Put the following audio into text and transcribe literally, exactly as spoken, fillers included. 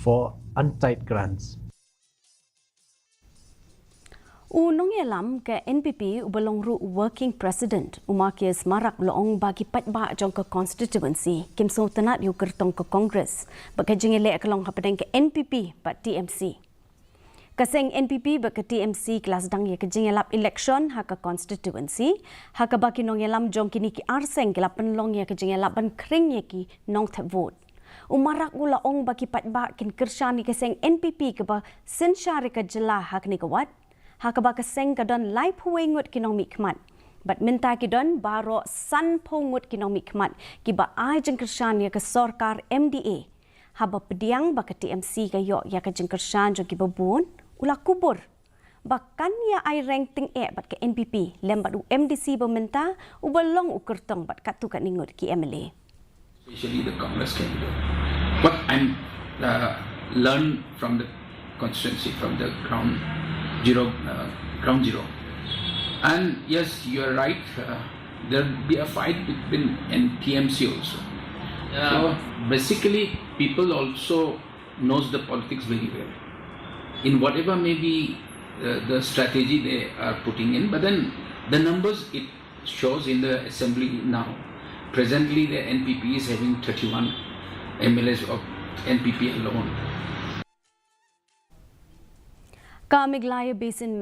for untied grants. U nongïalam ka N P P uba long ruh u working president, u Markius Marak, u la ong ba ki paidbah jong ka constituency kim sngewtynnad ïa u kyrtong ka Congress bad ka jingïaleh ka long hapdeng ka N P P bad T M C. Ka seng N P P bad ka T M C ki la sdang ïa ka jingïalap election ha ka constituency, ha kaba ki nongïalam jong kine ki ar seng ki la pynlong ïa ka jingïalap ban khring ïa ki nongthep vote. U Marak u la ong ba ki paidbah kin kyrshan ïa ka seng N P P kaba synshar ïa ka jylla ha kane ka wad, ha kaba ka seng ka don laiphew wei ngut ki nongmihkhmat bad mynta ki don baroh sanphew ngut ki nongmihkhmat kiba ai jingkyrshan ïa ka sorkar M D A. Haba pdiang ba ka T M C ka ïoh ïa ka jingkyrshan jong kiba bun, u la kubur ba kan ïa ai reng tyngeh bad ka N P P lem bad u M D C ba mynta uba long u kyrtong bad katto katne ngut ki M L A. Especially the Congress candidate. What I'm uh, learned from the constituency, from the ground zero, uh, ground zero. And yes, you are right. Uh, there'll be a fight between N T M C also. So basically, people also knows the politics very well. In whatever may be uh, the strategy they are putting in, but then the numbers it shows in the assembly now. Presently, the N P P is having thirty-one M L As of N P P alone. Ka Meghalaya Basin